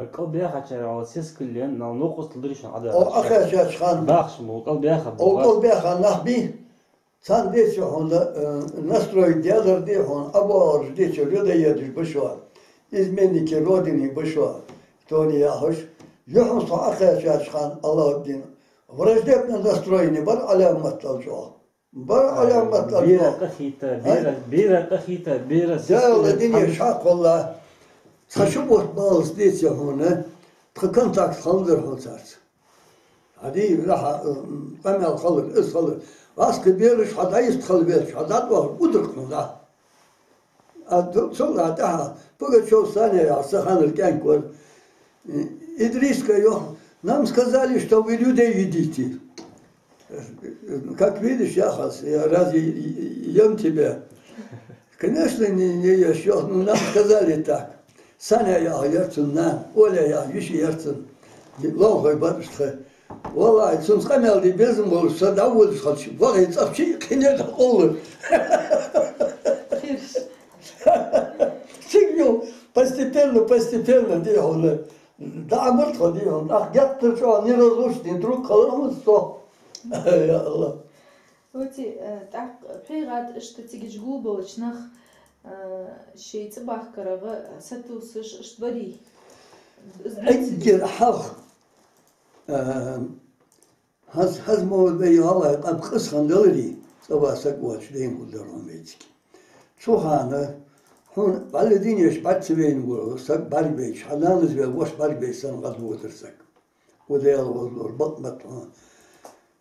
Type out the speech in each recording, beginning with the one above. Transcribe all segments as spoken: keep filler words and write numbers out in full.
КӀалбаьхачар, валлахӀи, сискал лен, нал новкъостал дир шоана Ӏадал. О, Ӏохайшача хана. Бахаш мо, кӀалбаьха. О, бохаш. КӀалбаьха нах бий. Царна деций хьона, э, настрой дезар дий хьона, абуараш деций людоедаш ба шоана. Изменники Родины ба шоана. Тони яхаш. Юхьанца Ӏохайшача хана Аллахьуддин. Враждебно настроени бар Ӏаламат дал чӀоагӀа. Бар Ӏаламат дал чӀоагӀа. Бера къахийтта, бера, бера къахийтта, бера. Дала сискал динех шаккхолла. Цхьа шу бутт баллалца деций хьона, тха контакт хиннадар хьона царца. Хьадий, хьа, м, къамаьл хилар, из хилар. ГӀаскхи бераш хьа дӀайист хила велча, хьа дӀатӀавахар, удар хьона дӀа. А ду-, цул а тӀехьа Пугачёв Саня яха са ханал кӀаьнк вар. Идриска йоах: «Нам сказали, что вы людей едите». Как видишь, яхаш, я разве ем тебя? Конечно, не, не ешь, йоах, ну, нам сказали так. Саня яха яр цун нана, Оля яха йиша яр цун. Лоалахой бар уж тха. ВаллахӀи, цунца къамаьл де безам болаш, са дӀаводаш хилча, вахе цӀагӀа чу кхине дӀакъовлар. Хирш. Цига юха постепенно, постепенно, дий хьона, дӀаӀамар тхо, дий хьона. ТӀаккха геттара чӀоагӀа неразлучный друг хилар хьона со. Я Аллахь. Оти, э, тӀаккха пхьегӀа тӀа иштта цигача гулбелча нах, э, шоай цӀабахкарах сатувсаш иштта барий? Эггара хьалха, э, хӀанз, хӀанз мо вай гӀалгӀай къам къиза хинна даларе, цӀавала саг воацаш дайна хургдар хьона вай цига. Цу хана хьона бӀаьлла дийнахьа бӀарг ца вайна вола саг бӀаргавайча, хьа нанас ваь воша бӀаргавайча санна гӀадводар саг. Ва Даьла, валлахӀи, бакъ ма да хьона.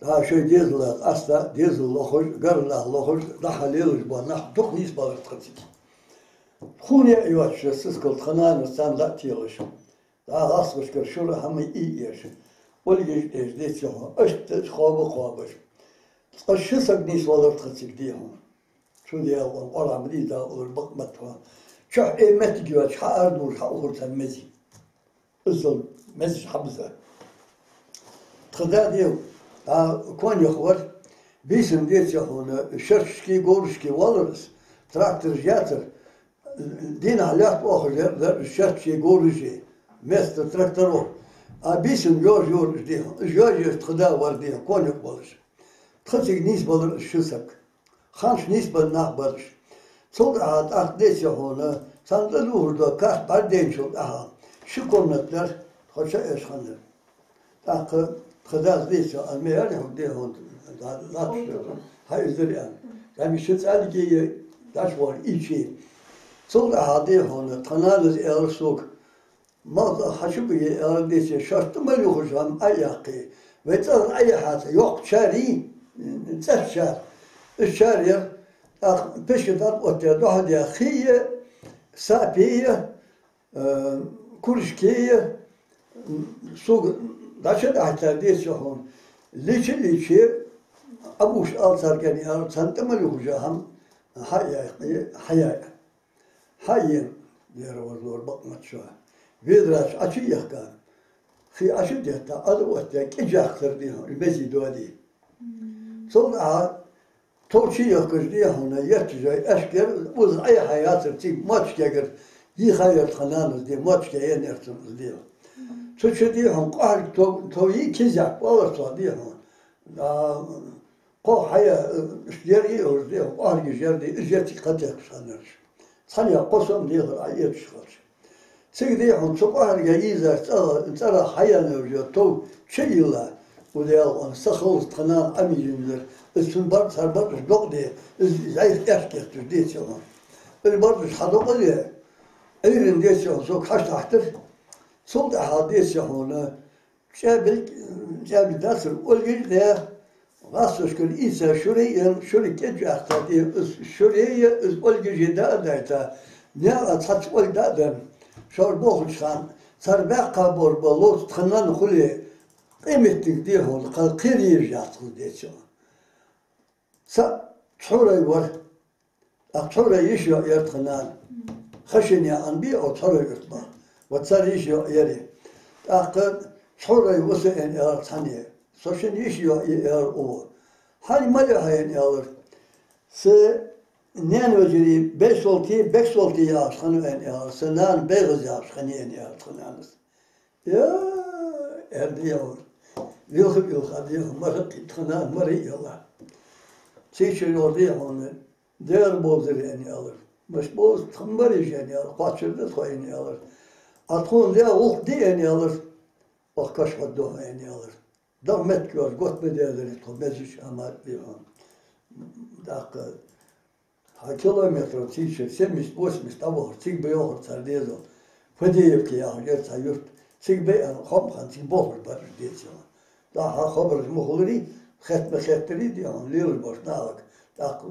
ДӀа шоай дезалах къаста, дезал лохаш, гаргара нах лохаш, дӀа-хьа лелаш бола нах дукха нийсбелар тха цига. Тхона яа йоацаш я сискал тха нанас царна дӀа а телаш. ДӀа гӀазкхашкара шура хӀама ийя еш. Ольгаш эш, деций хьона, иштта хоба кхобаш. Цкъа ши саг нийсвелар тха цига, дий хьона. Цу Даьла къа-, къора ма дий, дӀа уллур бакъ ма да хьона. Чухь э моттиг йоацаш хьаара дувлаш хьаухар царна мези. Иззал мезаш хьабиза. Тха да, дий, а, конюх вар, бийсан, деций хьона, шершки, говрашки валар из, трактораш яцар, дийнахьа лаьтта оахаш яр, яр шершки, говраши, вместо тракторов. А бийсан йоажайора уж, дий, уж йоажаеш тха да вар, дий, конюх волаш. Тха цига нийсбелар уж ши саг. Ханаш нийсбенна нах бар уж. Цул тӀехьагӀа тӀаккха, деций хьона, царна тӀадувхаш дола каст бӀаргадайначул тӀехьагӀа ши комната дар, тхо шоаш хиннар. ТӀаккха тха дас, деций, аз ма аьларий хьога, дий хьона, латташ хьаийзар аьнна. ДӀа мишта цӀалги я, даш вар ичи. Цул тӀехьагӀа, дий хьона, тха нанас аьлар сога: «Малх хьачубиге, аьлар, деций, шоашта тӀа мел юхаш хӀама Ӏояьккхе. Вай цӀагӀара Ӏояхьа цхьа йоккха чар йий, цӀаьхха чар. Из чар яр, тӀаккха пишка дӀатӀаоттадаь, духьалдаь хий я, сапи я, э, куршки я, сога дӀачудахьийта, деций хьона. Лича, лича, Ӏобуш ала царга», — аьнна, аьлар, царна тӀа мел юхаш хӀама хьаяьккхе, хьаяьккхе. Хьаена, дера вар лора бакъ ма да шоана. Ведараш Ӏочуяхка, хий Ӏочудетта, Ӏо а оттадаь, кӀи яьккхар, дий хьона, мези доаде. Цул тӀехьагӀа тов чуяхкаш, дий хьона, етташ йола аьшк яр, укхаза Ӏояхьа яцар цига, моттигагара йийха яр тха нанас, дий, моттиге енна яр цунна из, дий. Цу чу, дий хьона, къахьарга тов, тов йий, киз яккха оалар цох, дий хьона. А, кхо хьая, э, ер йий уж, дий хьона, къахьаргаш яр, дий, из еттиг кхатехкаш хиннараш. Цхьанне кхо сом дехар Ӏоэцаш хилча. Цига, дий хьона, цу къахьарга йийзаш цӀа-, цӀерах хьаяьнна йола тов чуйилла, ва Даьла къа, са халлас тха нана Ӏомийжанзар, из цун бар, цар бараш докъаде, из зӀамига аьшк етташ, деций хьона. Из бараш хьадокъаде, Ӏуйрийна, деций хьона, сога хьачудахьийтар. Цул тӀехьагӀа, деций хьона, ЧӀаьбилг, чӀаьбилг дацар, ольгаш а даь, гӀазкхашкара ийца шура а енна, шура кӀечваьккха, дий, из шура а, из ольгаш а дӀа а дайта, наькъа цхьацца ольга дӀа а даьнна, шоаш болхача хана, цар баьккха бола ловца тха нанна хуле, къеметтиг, дий хьона, кхы кхераш яц хьона, деций хьона. Цхьа Цхьорай вар. ТӀаккха Цхьорай йиша-йоӀ яр тха нана. Хашин яӀан бий, о Цхьорай юрта бахар. Вот цар йиша-йоӀ яр. ТӀаккха Цхьорай ва со, аьнна, аьлар цхьанне. Со шун йиша-йоӀ я, аьлар укхо. Хьай мала я хьа, аьнна, аьлар. Са наьна вежарий Бейсолти, Бексолти яхаш хиннав, аьнна, аьлар. Са нана БегӀаз яхаш хиннай, аьнна, аьлар тха нанас. Я, аьнна, дий хьона. Вилха-вилха, дий хьона, мара кхийтта хана, мара а елла. Цига чура йоагӀар, дий хьона, дера бовзар, аьнна, аьлар. Мишта бовз, тха мара еш, аьнна, аьлар. Кхоачара да тхо, аьнна, аьлар. Ӏа тхона ле гӀулакх де, аьнна, аьлар. Оаха каш хьоадергда хьона, аьнна, аьлар. Даггара моттиг йоацаш готта ма даьдарий тхо, мезача хӀаман, дий хьона. ТӀаккха хьа километров цига чура, семьдесят, восемьдесят дӀабахар, цига ба йоахар цар дезал. Фадеевка яхаш яр цхьа юрт. Цига ба аьнна, хоам хинна, цига бохаш бар уж, деций хьона. ТӀаккха хьа хабараш ма хуларий, хетта ма хеттарий, дий хьона, лелаш болча нахага. ТӀаккха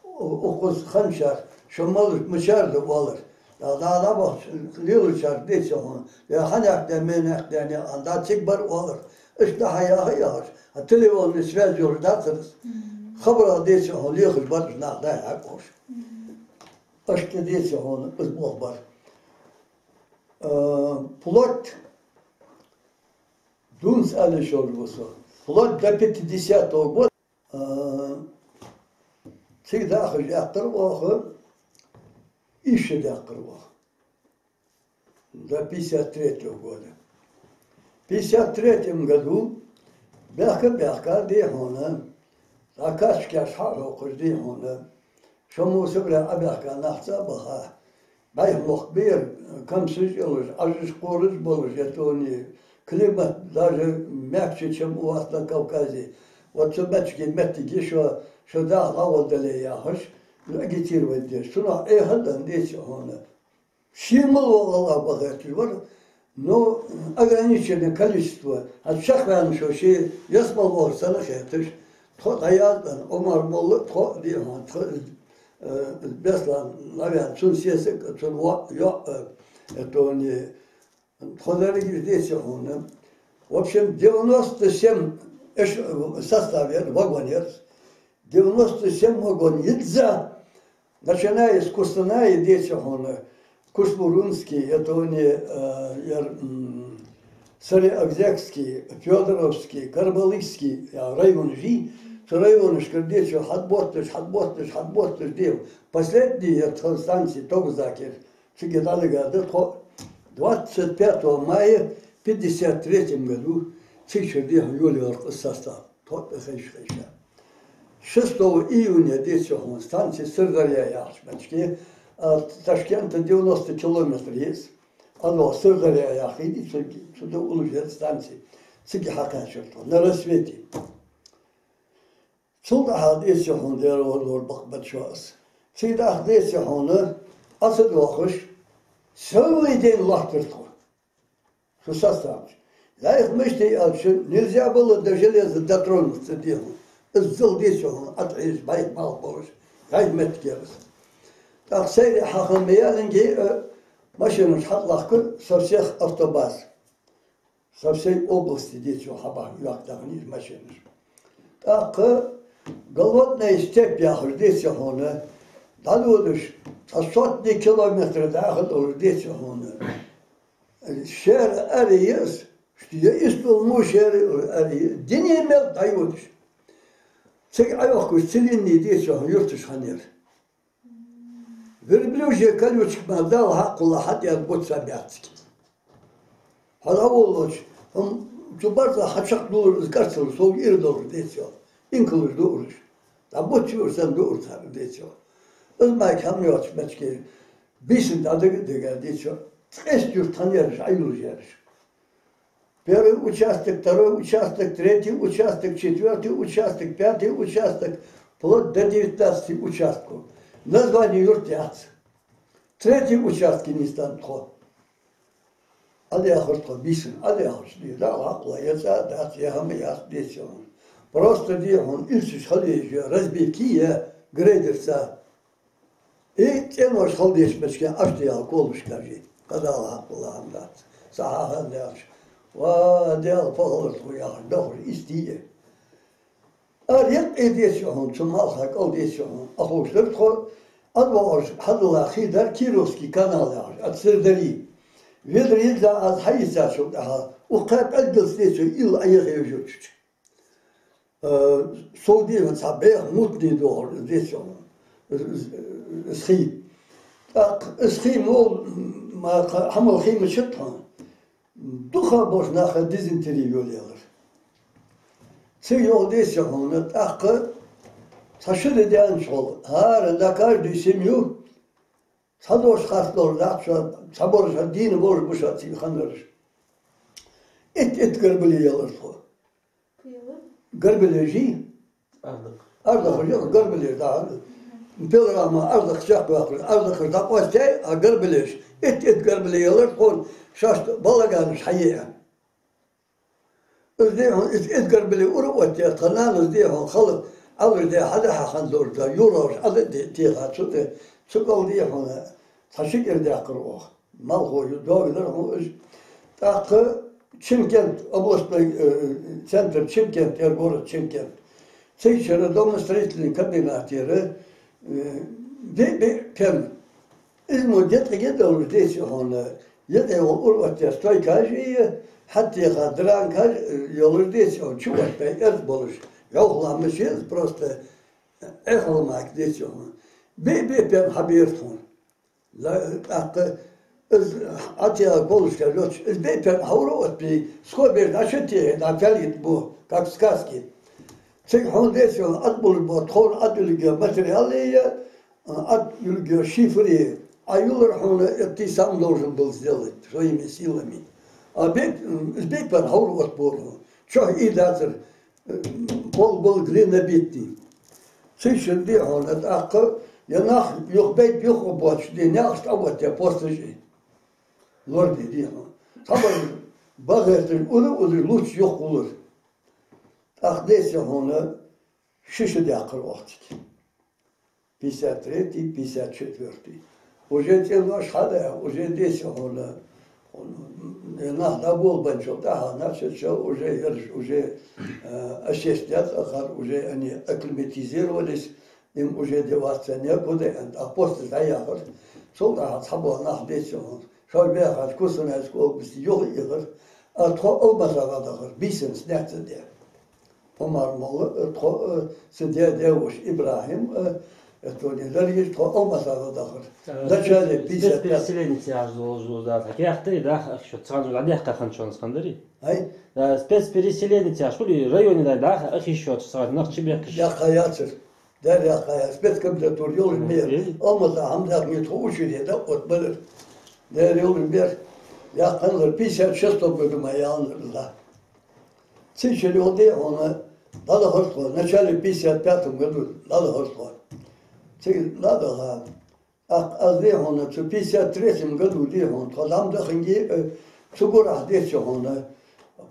у-, укхаза хинначар, шо малаш, мичара да оалар. ТӀаккха дӀа-дӀа бахача лелачар, деций хьона, е хьанехк да, менехк да, аьнна, дӀа цига бар оалар. Иштта хьаяха яхаш, а телефонни связь йолаш дацар из. Хабарах, деций хьона, лехаш бар уж нах, дӀа-хьа хьакхош. Иштта, деций хьона, из болх бар. Э, плоть дунца аьле шоаш ва со. Плоть до пятидесятого года. Э, цига дахаш яьккхар оаха, ийс шу даьккхар оаха. До пятьдесят третьего года. В пятьдесят третьем году баьхка-баьхка, дий хьона, цхьа карточкаш хьа а хьокхаш, дий хьона, шо мусабра Ӏобаьхка нах цӀа а баха, бӀайха мохк бер, камсаш а йолаш, Ӏажаш, кхораш а болаш, я тоне, климат даже мягче, чем у вас на Кавказе. Вот цу моттиге моттиг я шо, шо даха дӀагӀоргдале яхаш, агитировать деш. Цунах Ӏехаденна, деций хьона, ший мел вола АллахӀ ба хеташ вар, но ограниченное количество, хӀанз чакхваьнна шо ший ялсмала вахар санна хеташ, тхо дӀаязденна, Ӏумар-молла, тхо, дий хьона, тха, э, Беслан дӀаваьнна, цун сесаг, цун воӀ, йоӀ, э, это они, тхо деррига, деций хьона. В общем, девяносто семь эш-, состав яр, вагон яр. Девяносто семь вагон йизза, начиная с Кустаная, деций хьона, Кушмурунский, это они, э, яр, м, Саре-Огзекский, Фёдоровский, Карабалыкский, я, районаш я, цу районашкара, деций, хьатӀаботташ, хьатӀаботташ, хьатӀаботташ, дий хьона. Последний яр тха станци Тогузак яр. Цига дӀалургда тхо. Двадцать пятого мая пятьдесят третьем году цига чура, дий хьона, йолаелар из состав. Тхо тӀа хайша-хайша. Шестого июня, деций хьона, станци Сырдарья яхача моттиге, а, Ташкента девяносто километр я из. ӀодоагӀа Сырдарья яха хий да, цу, цу тӀа уллаш яр станци. Цига хьакхаьчар тхо на рассвете. Цул тӀехьагӀа, деций хьона, дера вар-вар бакъ бац шоана из. Цига тӀаккха, деций хьона, Ӏо ца доахаш, целый день латтар тхо. Цу составах. Лайх мишта я аьлча, нельзя было до железа дотронуться, дий хьона. Из зал, деций хьона, Ӏо тӀа хьежаш, бӀайха малх болаш, бӀайха моттиг яр из. ТӀаккха сайре хьаха ма яллинге, э, машинаш хьатӀалахкар со всех автобаз. Со всей области, деций, хьабаха йоаккхаш даханаш машинаш. ТӀаккха Голодная степь яхаш, деций хьона, дӀадодаш, цхьа сотни километр даха долаш, деций хьона. Шера аре я из, шти я истол му шера аре я, дуне мел дӀайодаш. Цига Ӏойохкаш целинный, деций хьона, юрташ хиннаяр. Верблюжья колючка мара Дала хьакхолларгда, хьатӀаерза буц а бац цига. Хьо дӀаволлача, хӀама цу барзкъах хьачакхдуллар из карцал, сога ира долаш, деций, инкалаш дуараш. ДӀа буц юар санна дуар цар, деций. Из мара хӀама йоацача моттиге бийсанна дӀадига а дига, деций. Ткъеста юрт хиннаяр уж, Ӏойолаш яр уж. Первый участок, второй участок, третий участок, четвёртый участок, пятый участок, вплоть до девятнадцати участков. Название юрта яц. Третий участке нийсденна тхо. Ӏодаьхар тхо бийсанна, Ӏодаьхача, дий, Дала хьакхолларгда, е цӀа дац, е хӀама яц, деций хьона. Просто, дий хьона, илсаш хила еза, разбивка е грейдерца. И цӀенош хила дезача моттиге Ӏоштаяла колбашкаш я. Кхы Дала хьакхолларгда хӀама дац. Са хьахинна даьлча, ва Даьла, пахалар тхо яхаш, дохур истий я. Ара яккхий, деций хьона, цу малха кӀал, деций хьона, Ӏоховшадар тхо, ӀодоагӀаш хьадола хий дар Кировский канал яхаш, ад Сырдарьи. Ведар йизза аз хьаийцачул тӀехьагӀа, укх кхаь пӀелгалца, деций, илла Ӏоехаеш я цу чу. Э, сов, дий хьона, цхьа бӀеха мутный доагӀар, деций хьона, из, из, из хий. ТӀаккха из хий мол, м, ма, кха-, хьа мел хий ма дац тхона. дукха болча наха дизентери йолаелар. Цига йоах, деций хьона, тӀаккха цхьа ши ди даьннача хьол, хӀара на каждую семью, цхьа дош харц долаш дац шоана, цхьабараш дийна болаш ба шоана цига хиннараш. Итт-итт гарбале елар тхо. Гарбале жи? Ардакх. Ардакх жи, гарбале да. Пилорама ардакх чакхваьккхар, ардакхаш дӀакъоастаяй, а гарбалеш. Итт-итт гарбале елар тхона, шоашта балаганаш хьае. Из, дий хьона, итт, итт гарбале ура оттаяь, тха нанас, дий хьона, хала Ӏалаш де хьада хьахинна долаш да, юраш Ӏала де, теха цу тӀа, цу кӀал, дий хьона, цхьа ши кӀира даьккхар оаха. Малхо ю, доагадар хьона уж. ТӀаккха Чимкент, областной, э, центр Чимкент, ер город Чимкент. Цигара домостроительный комбинат яр, э, биъ-биъ пен. Из мо детӀа гедалуш, деций хьона, етӀе йола ура оттаяь стойкаш а, хьатта теха дранкаш а йолаш, деций хьона, чу оттаяь эрз болаш. Йовхла машен просто Ӏехал мак, деций хьона. Биъ-биъ пен хьабера тхона. Ла-, тӀаккха из Ӏатеха колушка лоч, из биъ пен хьаура оттабий, скобеш дӀа ши техе, дӀа фаьлгит бу, как в сказке. Цига хьона, деций хьона, Ӏад болаш ба, тхона Ӏад юлга материал е, Ӏад юлга шифр е, Ӏа юлар хьона, это ты сам должен был сделать своими силами. А бе-, из биъ пен хьаура оттабора хьона. Чохь и дацар, пол был глинобитный. Цигара, дий хьона, тӀаккха, е нах юхабайта юха а боацаш, дий, наькъаш тӀа а оттаяь посташ а. Лорде, дий хьона. Цхьабараш бахеташ ура-ура луц юхахулар. ТӀаккха, деций хьона, ши шу даьккхар оаха цига. Пятьдесят третий, пятьдесят четвёртый. Уже цӀенош хьадаь, уже, деций хьона, нах дӀаболабенначул тӀехьагӀа, начал уже ераш, уже, э, осесть яц ахар, уже они акклиматизировались, им уже деваться некуда, а посташ дӀаяхар. Цул тӀехьагӀа цхьабола нах, деций хьона, шоай баьхача Кустанайской области юхаихар, а тхо Алматагара дахар, бийсанна снять ца даь. Ӏумар-молла, э, тхо, э, са даь-даь-воша ИбрахӀим, э, это не даргаш, тхо Алматагара дахар. Э, вначале спец-, пятьдесят пятом. Спецпереселенец яхаш долаш да, тха кехаташ даха ахи шоана, цхьан жура дӀадаьккха хиннад шоана, цхьан дарий? Ай? Э, спецпереселенец яхаш, хули районе дай даха ахи шоана, цхьан нах чу бехкаш. Яьккха яцар. Дар яьккха яцар. Спецкомендатура йолаш ма яр. Мгм. Алмата хӀама даха ма тхо учуре да, оттабалар. Дар йолаш ма яр. Яьккханлар пятьдесят шестом году ма яьннар да. Цигара йола, дий хьона, дӀадахар тхо, в начале пятьдесят пятом году дӀадахар тхо. Цига дӀадаха. ТӀаккха аз, дий хьона, цу пятьдесят третьем году, дий хьона, тхо дӀа ма даханге, э, цу гурахь, деций хьона,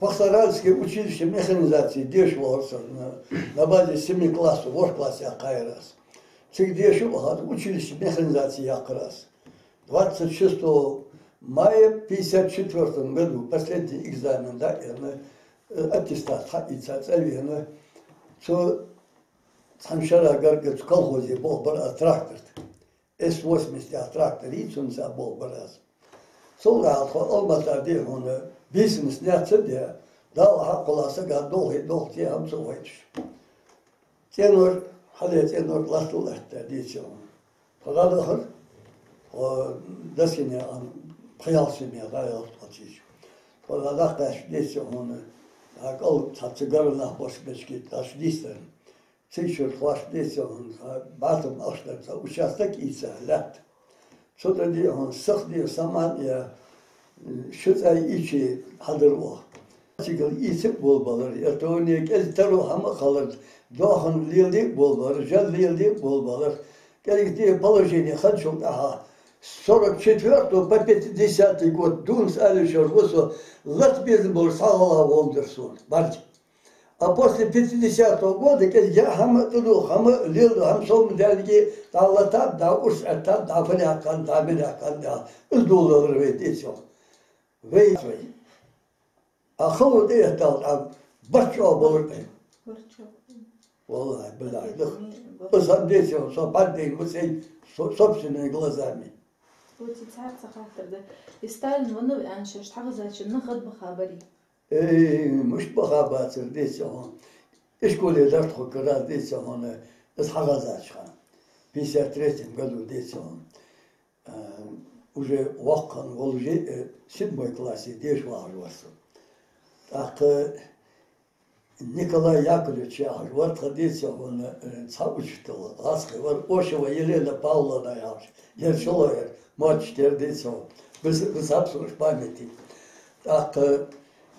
Пахтаральское училище механизации деша вахар со на, на базе семи классов, ворхӀ класс яьккхаяр аз. Цига деша вахар, училище механизации яьккхар аз. Двадцать шестого мая пятьдесят четвёртом году последний экзамен даь, э, аттестат хьаийца цӀавена. Цу цхьан шера гаргга цу колхозе болх бир аз тракторца. С восемьдесят яха трактор йий, цунца болх бир аз. Цул тӀехьагӀа тхо Алмата, дий хьона, бийсанна снять ца даь, Дала хьакхолла сага долхий долх те хӀама ца хойташ. ЦӀенош, хьале цӀенош латтал латта, деций хьона. Тхо дӀадахар, тхо Даскине, ам, пхи-ялх семья дӀаяьлар тхо цигача. Тхо дӀадаккха, деций хьона, а кӀал цхьацца гаргара нах болча бечке дӀа дийцар. Цигара тхоашта, деций хьона, бӀатам ахча дар цхьа участок ийца лаьтта. Цу тӀа, дий хьона, сиха де, саман е, ши цӀай ийча хьадар оаха. Цигара ийца а болабалар, ер тӀа ване кӀезига таро хӀама а хилар, доахан леладе а болабалар, жал леладе а болабалар. КӀезига, дий, положени хинначул тӀехьагӀа, с сорок четвёртого по пятидесятый год, дувнас ала йиш йолаш ва со, лата безам болаш цхьа гӀалгӀа волаш дар сона, бӀарга. А после пятидесятого года кӀезига яа хӀама, тӀадувха хӀама, леладу хӀама сов ма даьлга, дӀа латаб, дӀа урс Ӏеттаб, дӀа фанехкан, дӀа минехкан, дӀа. Из доладелар вай, деций хьона. Вай, вай. А хало тӀаэттал, дӀа барт чӀоагӀа болар вай. ВаллахӀи, биллахӀи, да. Из хӀама, деций хьона, со бӀаргадайна ма сайна, со-, собственными глазами. Вот и цхьацца хаттар да. И Сталин ваннав аьнна шоашта хьахезача нах гӀадбаха барий? Э, мишта баха бацар, деций хьона. Ишколе дар тхо карара, деций хьона, из хьахезача хана. Пятьдесят третьем году, деций хьона. Э, Уже воккха хинна волаш, э, седьмой классе деша вагӀаш вар со. ТӀаккха Николай Яковлевич яхаш вар тха, деций хьона, э, цхьа учитель, гӀазкхий вар, Ошева Елена Павловна яхаш. Ер шоллагӀа яр, моттигера, деций хьона. Бес, бес хӀама ца ховш памяти. ТӀаккха: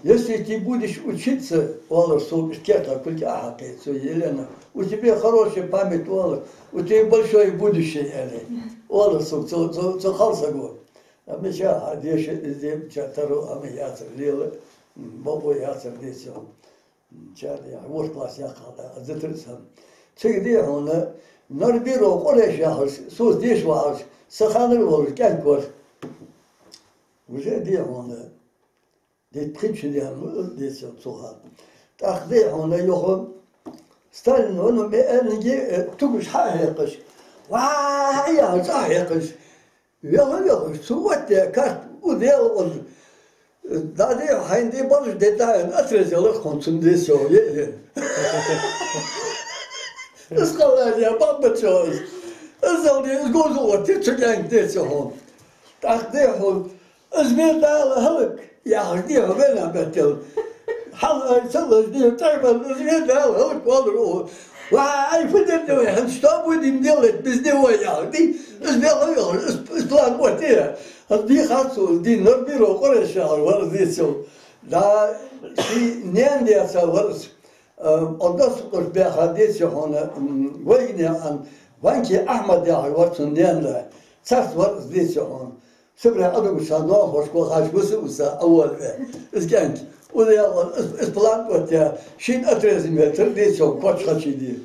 «Если ты будешь учиться, — оалар сога, иштта керта кулг а хьекхий цо, Елена, — у тебя хорошая память, — оалар, — у тебя большое будущее», — аьле. Оалар сога цо, цо, цо кхалсаго. Амма ша хьадеша, из де, ша таро, амма яцар лела, бокъо яцар, деций хьона. Ша де, ворхӀ класс яьккхача, аз дитар цхьан. Цига, дий хьона, Норбиров Къурейш яхаш, соца деша вагӀаш, са ханара волаш кӀаьнк вар. Уже, дий хьона, де пхи шу даьннад, деций хьона, цу хана. ТӀаккха, дий хьона, юха Сталин венна ма аьннадий, э, тугаш хьа а хьекхаш, ва яхаш, цӀа а хьекхаш, велха, велха, цо оттадаь карта, у дела оз. Да, дий хьона, хьайна де болаш де да аьнна, отрезал яр хьона цунна, деций хьона, е, е. Из кхаллаза бабба чо из. Из зал де, из говзал оттадаьд цу кӀаьнка, деций хьона. ТӀаккха, дий хьона, из ме Дала хӀалак яхаш, дий хьона, венна беттел. Хьал ай ца лаз, дий хьона, тӀехьа бан, из ме Дала хӀалак, оалар укхо. Вай, фу дергда вай, хӀанз что будем делать без него, яхаш, дий? Из велха, велха, из, из план оттадаь. Аз дийхад цо, дий, Норбиров Къурейш яхаш вар из, деций хьона. Да, ший наьна даьца вар из. Э, Одесса кхош баьха, деций хьона, м, вайгахьа Ваньки Ахьмад яхаш вар цун наьна да. Царца вар из, деций хьона. Сибре Ӏодугаш ноахошка вахача виса, виса, а вар ве. Из кӀаьнк. Уза яла, из, из план оттадаь, шийна отрезан веттар, деций хьона, кочхачи ди.